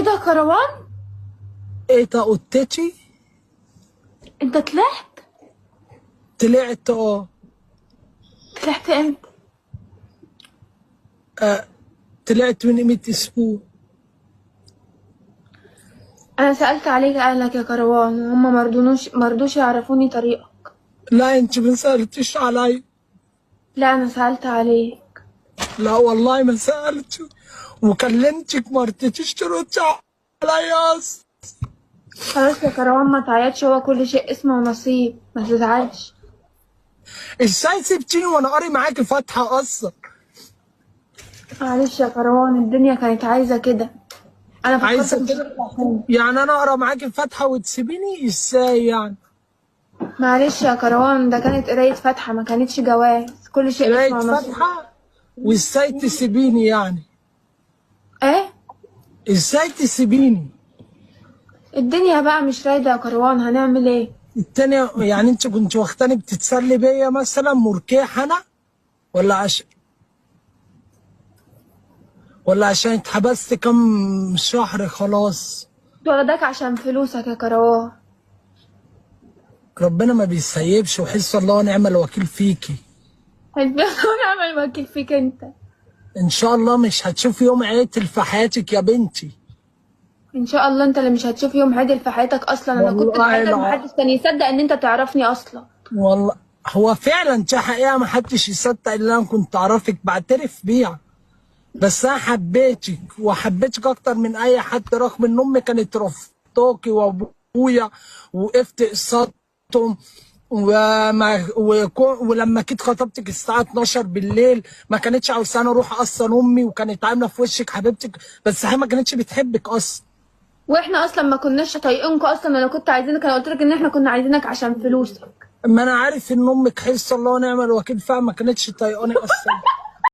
ايه ده كروان؟ ايه ده قطتي؟ انت طلعت؟ طلعت اه. طلعت امتى؟ آه، طلعت من قيمة اسبوع. انا سألت عليك اهلك يا كروان وهم مرضوش يعرفوني طريقك. لا انت ما سألتيش علي. لا انا سألت عليك. لا والله ما سألت، وكلمتك ما رضيتيش تردي عليا اصلا. خلاص يا كروان ما تعيطش، هو كل شيء اسمه ونصيب، ما تزعلش. ازاي سبتيني وانا قاري معاك الفاتحة اصلا؟ معلش يا كروان، الدنيا كانت عايزة كده. انا فكرتك عايزة مش كده هتطلع تاني. يعني انا اقرا معاك الفاتحة وتسيبيني ازاي يعني؟ معلش يا كروان، ده كانت قراية فاتحة ما كانتش جواز، كل شيء قراية اسمه ونصيب. فاتحة وازاي تسيبيني يعني؟ ايه؟ ازاي تسيبيني؟ الدنيا بقى مش رايدة يا كروان، هنعمل ايه؟ التانية يعني انت كنت واخداني بتتسلي بيا مثلا مركاح انا؟ ولا عشان اتحبست كام شهر خلاص؟ واخداك عشان فلوسك يا كروان. ربنا ما بيسيبش، وحس الله ونعم الوكيل فيكي. حسبي الله ونعم الوكيل فيك انت. ان شاء الله مش هتشوفي يوم عدل في حياتك يا بنتي. ان شاء الله انت اللي مش هتشوف يوم عدل في حياتك اصلا. انا كنت والله في حياتك لا. محدش كان يصدق ان انت تعرفني اصلا. والله هو فعلا دي حقيقة ما حدش يصدق ان انا كنت اعرفك، بعترف بيها. بس انا حبيتك وحبيتك اكتر من اي حد، رغم ان امي كانت رفضاكي وابويا وقفت قصادهم، ولما جيت خطبتك الساعة 12 بالليل ما كانتش عاوزاني اروح اصلا امي، وكانت عاملة في وشك حبيبتك، بس هي ما كانتش بتحبك اصلا. واحنا اصلا ما كناش طايقينكوا اصلا، انا كنت عايزينك، انا قلت لك ان احنا كنا عايزينك عشان فلوسك. ما انا عارف ان امك حس الله ونعم الوكيل فيها ما كانتش طايقاني اصلا.